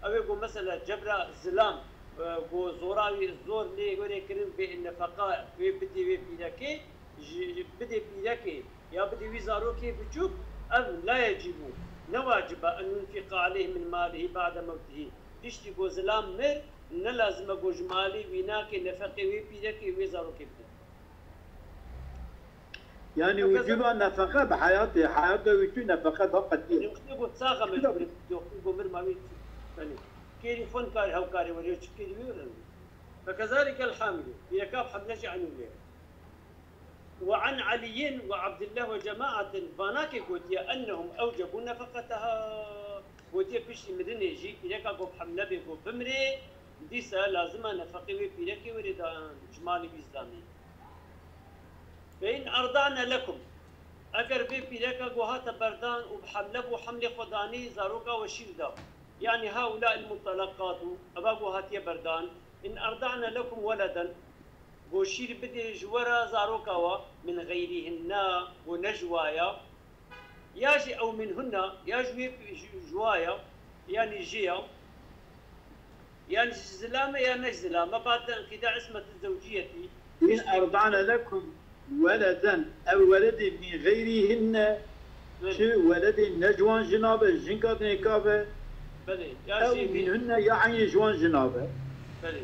ew ê ku mesela cebra zilam, e, ku zora wî zor lê were kirin bê nefeqa wê bidê wê pîrekê, ji, ji bidê pîrekê ya bidê wî zarokê biçûk, ev لا يجب, ne wacib e, أن ينفق عليه من ماله بعد موته, piştî ku zilam mir, ne lazim e ku ji malê wî nakê nefeqê wê pîrekê wê zarokê bide. Yani wicûba nefeqe bi heyatê, heyata wî tu nefeqe da qetî ye. Wextê ku sax e mecbûr e, wextê ku mir ma wî, yani kêrî xwe nikare hewkarê were, çi kêrî wê were. فكذلك الحامل, pîreka bi hemle jî eynî wê ye. وعن علي وعبد الله وجماعة, vanakê gotiye, أنهم أوجبوا نفقتها. Gotiye piştî mirinê jî pîreka ku bi hemle bê ku bimrê, dîsa lazim e nefeqê wê pîrekê were dan ji malê wî zilamê. فإن أرضعن لكم, eger vê pîreka ku hate berdan û bi hemle bû, hemlê xwe danî, zaroka we şîr da, yani هؤلاء المطلقات, eva ku hatiye berdan, إن أرضعن لكم ولدا, ku şîr bidê ji we re zaroka we, من غيرهن, ku ne ji wa ya, ya jî أو منهن, ya ji wê, ji, ji wa ya, yani jê ya, yani ji zilam e ya ne ji zilam e, بعد انقضاء عصمة الزوجية. إن أرضعن لكم ولدا, ew weledê min غيرهن, çi weledê ne ji wan jina be, jinka dinêka be, Belê, ya ew jê منهن ya eynî ji wan jina be. Belê.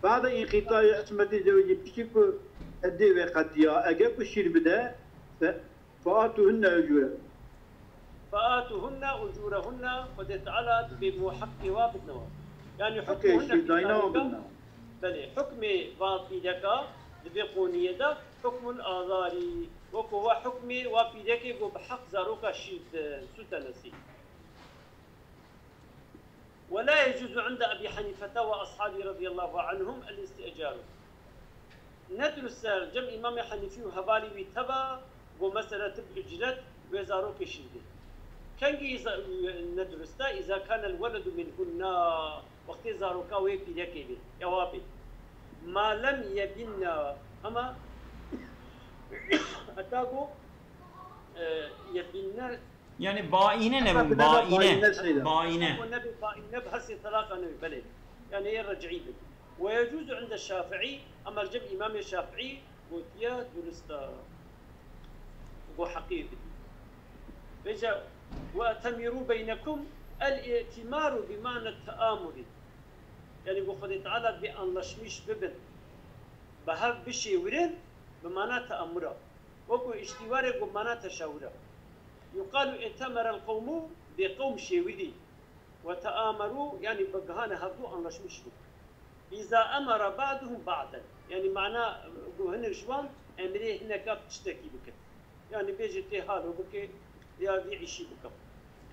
بعد انقضاء عصمة الزوجية, piştî ku eddê wê qetiya, eger ku şîr bide, fe, فآتوهن أجورهن. فآتوهن أجورهن، Xwedê Teala dibê muheqê wa bidnewa. Yani hukmê hukmuhunne şîdayna wa bidnewa. Belê, hukmê va pîreka di vê qoniyê de hukmul azarî. Weko wa hukmê wa pîrekê ku bi heq zaroka şîr di sûte nesî. ولا يجوز عند أبي حنيفة وأصحابه رضي الله عنهم الاستئجار. Ne dirust e, cem Îmamê Henîfî û hevalê wî teva, ku mesela tu bi ucret wê zarokê şîr dê. Kengî za-, ne dirust e, إذا كان الولد منهن, wextê zaroka wê pîrekê bê, ya wa bê. ما لم يبن, ama heta ku, e, yebinne Yani baîne nebûn, baîne. Baîne şey de. Baîne. Û nebê baîne bi hesê telaka nebê, belê. Yani yê rec'î bin. ويجوز عند الشافعي, ama cem Îmamê Şafîî gotiye durust e. Go heqî bidî. Vêca, وأتمروا بينكم, الائتمار بمعنى التآمر. Yani ku Xwedê Teala dibê anlaşmîş bibin. Bi hev bişêwirin, bi mana teamura. Wekû îştîwarê ku mana teşawir e. يقال ائتمر القوم, bê qewm şêwirî. وتآمروا, yani bi gihane hevdû anlaşmîş bû. إذا أمر بعضهم بعضا. Yani mana ku hinek ji wan emrê hineka bi tiştekî bikin. Yani bêje tê halo bike ya vî îşî bike.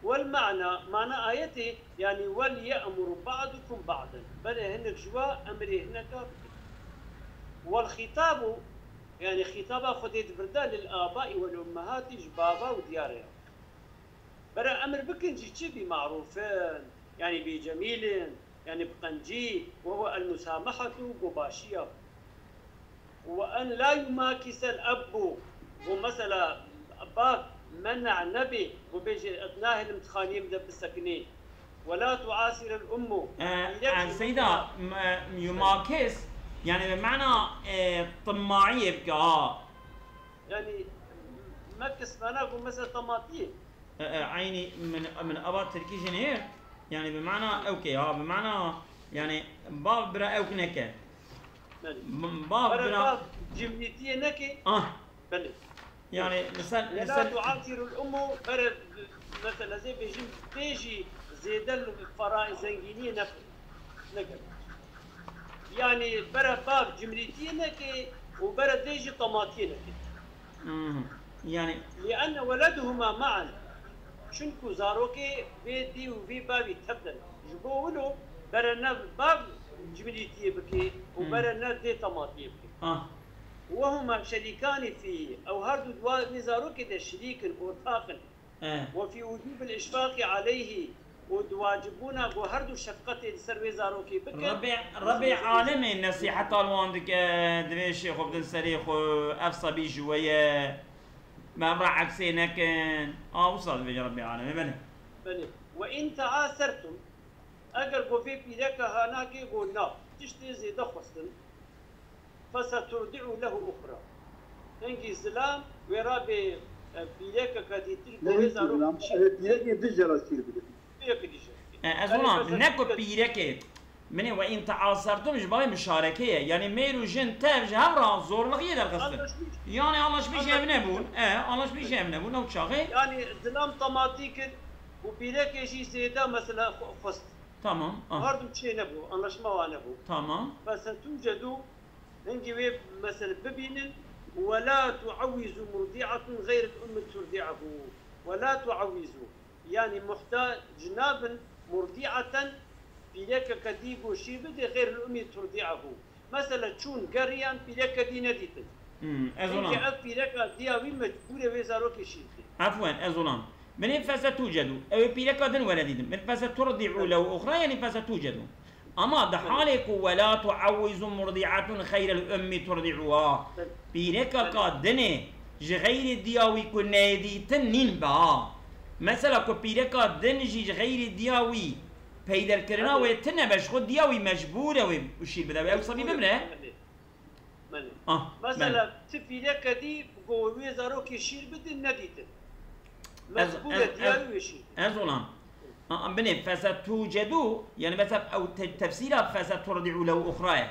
والمعنى, mana ayetê, yani وليأمر بعضكم بعضا. Belê hinek ji wa emrê hineka bikin. والخطاب, yani xîtaba Xwedê di vir de للآباء والأمهات, ji bava û diyarê re. Bere emir bikin jî çi bî marûf in, yani bî cemîl in, yani bi qencî, وهو المسامحة, ku başiya. وأن لا يماكس الأب, ku mesela bav men'a nebê, ku bêje ez nahêlim di xaniyê min de bisekinê. ولا تعاسر الأم. E, pîrek e, jî Seyda, m-, e, yumakis, yani bi mana, e, timaiyê bike ha. Yani mekis mana ku mesela tamatiyê. E, e, eynî min, min ava tirkî jî neyê. Yani bi mana ewkê ha, bi mana yani bav bira ewk neke. Belê. M-, bav bira, bav cimrîtiyê neke. Ah. Belê. Yani misal, ولا تعاسر الأم, bere mesela zê bêjim, tê jî zêde li fera-, zengîniyê neke. Neke. Yani bere bav cimrîtiyê neke û bere dê jî tamatiyê neke. Hmm. Yani لأن ولدهما معا. Çunku zarokê vê dê û vê bavî tev de ne. Ji bo wilo bere ne bav cimrîtiyê bike û Hmm. bere ne dê tamatiyê bike. Ah. وهما شريكان فيه. Ew her du di wa vê zarokê de şirîk in, ortaq in. E. وفي وجوب الإشفاق عليه, û di wacibûna ku her du şefqetê li ser wê zarokê bikin. Rebê, Rebê Alemê nesîheta li wan dike, divê şê xwe bidin serê xwe, ev sebî ji we ye, me ev re eksê nekin. A, wisa dibêje Rebê Alemê, belê. Belê. وإن تعاسرتم, eger ku vê pîreka hanakê ku na, tiştê zêde xwestin, فسترضع له أخرى. Hingî zilam wê rabê, e, pîrekeke dîtir ku wê zarok şîr, e, pîrekê dij jê re şîr bide. Pîrekê dij jê re. E, ez wana, ne ku pîrekê, minê وإن تعاسرتم ji bavê muşareke ye. Yani mêr û jin tev ji hev re zorlixiyê derxistin. Anlaşmış. Yani anlaşmış ev nebûn. E, anlaşmış ev nebûn. Ew çaxê. Yani zilam tamatî kir û pîrekê jî zêde mesela xwe-, xwest. Tamam. Ah. Her du çê nebû, anlaşma wa nebû. Tamam. فستوجد, hingî wê mesele bibînin, ولا تعوز مرضعة غير الأم ترضعه. ولا تعوز, yani muhtac nabin, مرضعة, pîrekeke dî ku şîr bide, غير الأم ترضعه. Mesela çûn geriyan pîreke dî nedîtin. Hmm, ez ona. Çunke ev pîreka diya wî mecbûr e wê zarokê şîr bide. Efwen, ez ona. Binê فستوجد. Ew ê pîreka din were dîtin. Min فسترضع له أخرى, yani فستوجد. Ama di halê ku ولا تعوز مرضعة غير الأم ترضعها. Pîrekeka dinê ji xeyrê diya wî ku neyê dîtin nîn be ha. Mesela ku pîreka din jî ji xeyrê diya wî peyderkirina wê tune be, ji xwe diya wî mecbûr e wê şîr bide. Ew sebî bimre. Belê. Ah, mesela, belê. Ti pîreke dî ku wê zarokê şîr bidin nedîtin. Ez, mecbûr e diya wî wê şîr bidin. Ez olam. A, a, binê, فستوجد, yani mesela ew te-, tefsîra فسترضع له أخرى ye.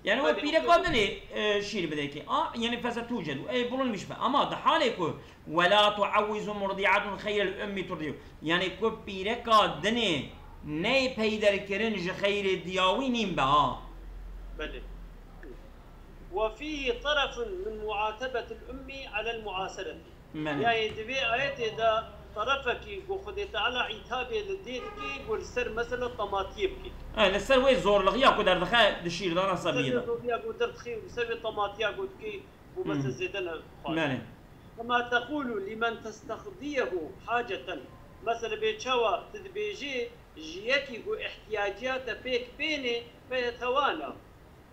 Yani o pîreka dinê e, şîr bidekê. A, yani fese tuced. Ey bulunmuş be. Ama da halê ku ولا تعوز مرضعة خير الأم ترضعه. Yani ku pîreka dinê ney peyder kirin ji xeyrê diyawî nîn be ha. Belê. وفيه طرف من معاتبة الأم على المعاسرة. Belê. Yani di vê ayetê de tarafekî ku Xwedê Teala îtabê li dê dikê ku li ser mesela tamatiyê bikê. E, li ser wê zorlixiya ku derdixe di şîrdana sebî de. Li ser wê zorliya ku derdixê û li ser wê tamatiya ku dikê ku mesela zêde ne xwarin. Belê. كما تقول لمن تستقضيه حاجة. Mesela bê çawa tu dibêjê ji yekî ku ihtiyaciya te pêk bênê, feyetewana.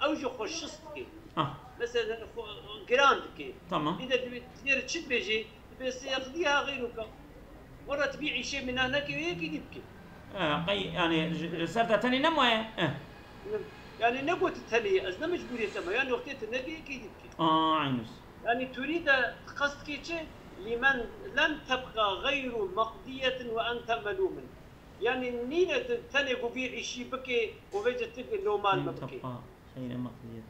Ew jî xwe şist dike. Ah. Mesela xwe giran dike. Tamam. Îde dibê diyêr çi dibêjê? Dibê seyexdiha xeyruka. Were tu bî îşê min a neke yekî dî bike. Eh, qey, yani, ji, ji ser te tenê nemaye? Eh. Yani ne got tenê, ez ne mecbûriyê te me. Yani wextê tu neke yekî dî bike. Aa, aynus. Yani turîde qest dike çi? Lîmen lem tebqa xeyru meqdiyetin ve ente melûmin. Yani nîne tu tenê ku vî îşî bike û vêce tu loma li me bike. Xeyre meqdiyet.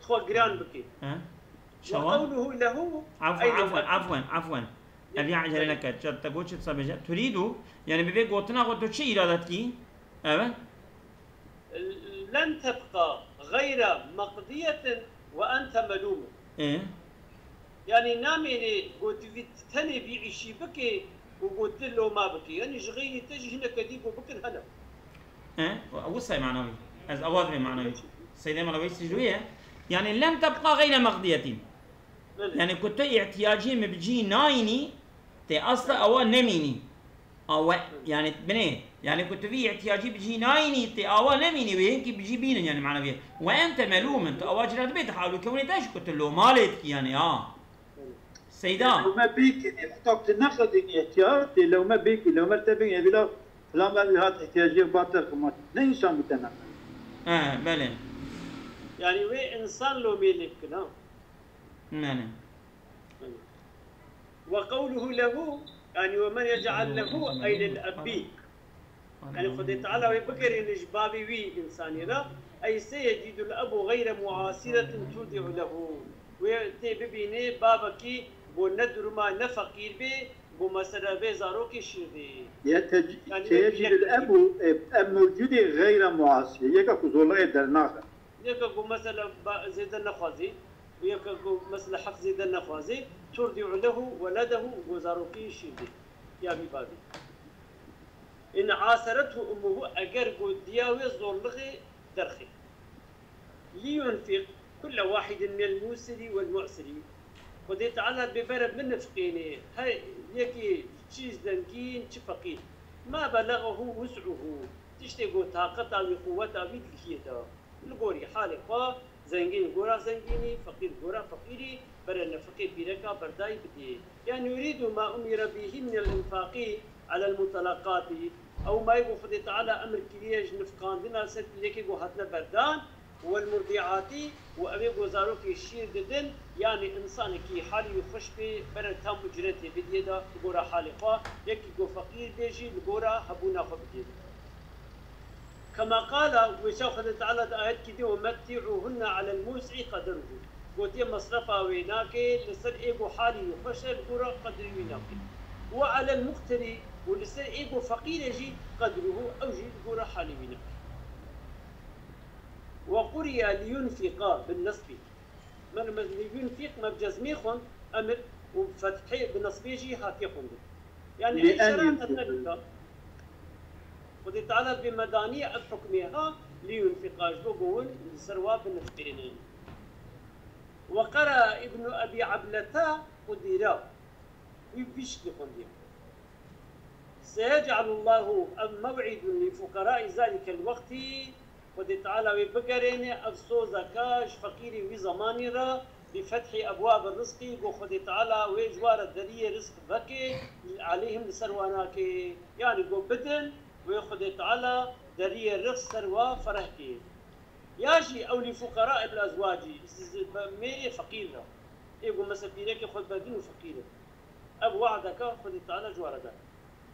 Xwe giran bike. He? Şewa? Qewluhu lehu Afwen, afwen, afwen, afwen. Ev ya ecele neke. Çi te got çi disa bêje? Turîdu, yani bi vê gotina xwe tu çi îrade dikî? Evet. Len tebqa xeyra meqdiyetin ve ente melûmun. Ê? Yani namênê ku tu vî tenê vî îşî bike û ku tu loma bike. Yani ji xeyrî te jî hineke dî ku bikin hene. He? Wisa ye manawî. Ez awaz bê manawî. Seydê Mala Weysî ji wê ye. Yani lem tebqa xeyre meqdiyetin. Belê. Yani ku tu ihtiyacê min bi cî nayînî, tê asla ewa nemînî. Awe, yani binê, yani ku tu vî ihtiyacî bi cî nayînî, tê awa nemînî wê hinkî bi cî bînin yani manawî. Ve ente melûmin, tu awa cira dibê di halû kewnê te jî ku tu lomalê dikî yani ha. Seyda. Lewme bêkî, heta tu nexwedî ihtiyar, tê lewme bêkî, lewmer te bêkî, evîla filan me hat ihtiyaciyê ba te xima. Ne însan bi te nexwedî. He, belê. Yani wê însan lomê lê bikin ha. Belê. Ve qewluhu lehu, yani ve men yec'al lehu, ey lil ebî. Yani Xwedê Teala wê bigerîne ji bavê wî însanî re, ey seyecîdul ebu xeyre muasiretin tudi'u lehu. Wê tê bibîne bavekî bo ne duruma ne feqîr bê, bo mesela vê zarokê şîr dê. Ya seyecîdul ebu, e, ev mewcûdê xeyre muasir, yeka ku zorlixê dernaxe. Yeke ku mesela zêde nexwazî, yeke ku mesela hef zêde nexwazî, turdi'u lehu weledehu, ku zarokî şîr dê. Ya vî bavî. In aserethu ummuhu, eger ku diya wê zorlixê derxê. Liyunfiq kulle wahidin minel musiri wel mu'siri. Xwedê Teala dibê bere binifqînê her yekê, çi zengîn çi feqîr. Ma belagahu wus'uhu. Tiştê ku taqeta wî, quweta wî dikiyê de. Li gorî halê xwe, zengîn li gora zengînî, feqîr li gora feqîrî, bere nefeqê pîreka berdayî bidê. Yanî yurîdu ma umîre bîhî minel infaqî alel mutalaqatî, ew mayê ku Xwedê Teala emir kiriye ji nifqandina ser pîrekê ku hatine berdan, wel murdi'atî, û ew ê ku zarokê şîr didin, yanî însanekî halî wî xweş bê, bere tam ucretê bidiyê de li gora halê xwe, yekî ku feqîr bê jî li gora hebûna xwe bidiyê de. Kema qala, wêşa Xwedê Teala di ayetkî dî, "Ve metti'uhunne alel mus'i qederuhu." Gotiye, mesrefa wê nake li ser ê ku halî wî xweş e, li gora qedrê wî nake. "Ve alel muqtirî", û li ser ê ku feqîr e jî, "qedruhu", ew jî li gora halê wî nake. "Ve quriya liyunfiqa bin nesbî." Me, me, liyunfîq me bi cezmê xwend, emir, û bi fethê, bi nesbê jî hatiye xwendin. Yanî ey şera qedre bika. Xwedê Teala bi me daniye ev hukmê ha, liyunfîqa, ji bo ku hûn li ser wa binifqînin. Ve qera Îbnu Ebî Ebleta qudîra. Wî vî şiklî xwendiye. Seyec'alullahu ev mew'idun li fuqerai zalikel wextî, Xwedê Teala wê bigerêne ev sozeke ji feqîrê wî zemanî re, bi fethî ebwabi rizqî, go Xwedê Teala wê ji wa re deriyê rizq veke, aleyhim li ser wan nake, yanî go bidin, wê Xwedê Teala deriyê rizq ser wa fereh ke. Ya jî ew li fuqerai bil ezwacî, mêrê feqîr re. Ê go mesela pîrekê xwe bedin û feqîr e. Ev we'deke Xwedê Teala ji we re da.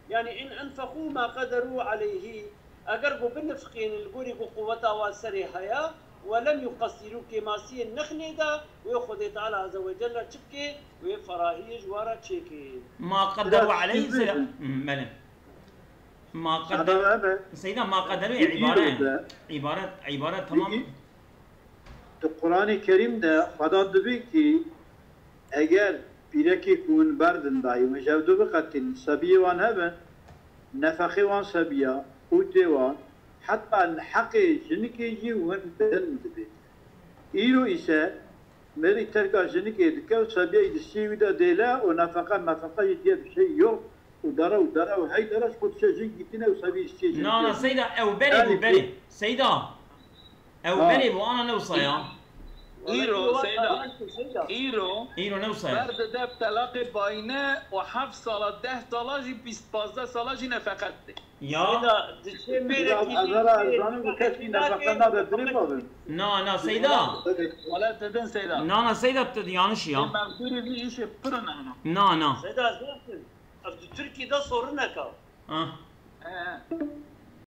Yanî, in enfeqû ma qederû aleyhî, eger ku binifiqînin li gorî ku quweta wan serê heye, Welem yuqessirû, kêmasiyê nexnê de wê Xwedê Teala Azze ve Celle çi bike, wê ferahiyê ji wan re çêke. Ma qederû aleyhim, Seyda. Hı, belê. Ma qeder-, Seyda, ma qederû îbare, îbare, îbare tamam. Di Quranê Kerîm de Xweda dibê ki eger pîrekê ku hûn berdin dayî, hûn ji hevdu biqetînin, sebiyê wan hebin, nefexê wan sebiya, qûtê wan, heta heqê jinikê jî hûn bidin dibê. Îro îse mirî terka jinikê dike û sebiyê di stiyê wî de dêle û nefeqe mefeqe jî diye bi şey yok û dere û dere û hey dere ji xwe dişe jin gîtine û sebiyê stiyê jinikê. Na, na, Seyda, ew berê bû, berê. Seyda. Ew berê bû, ana ne wisa ya. Îro, Seyda. Îro. Îro ne wisa ya. Ber dide bi telaqê bayîne û heft sala, deh sala jî, bîst, pazdeh sala jî nefeqet tê. Ya. Seyda, diçe mêrekî. Ezara ez zanim ku kesî nefeqe nade dirê bavin. Na, na, Seyda. Wala didin Seyda. Na, na, Seyda, tu yanlış ya. Mevdûrê vî îşê pir in ana. Na, na. Seyda, ez nakim. Ev di Tirkî de sorineka. Ha. He.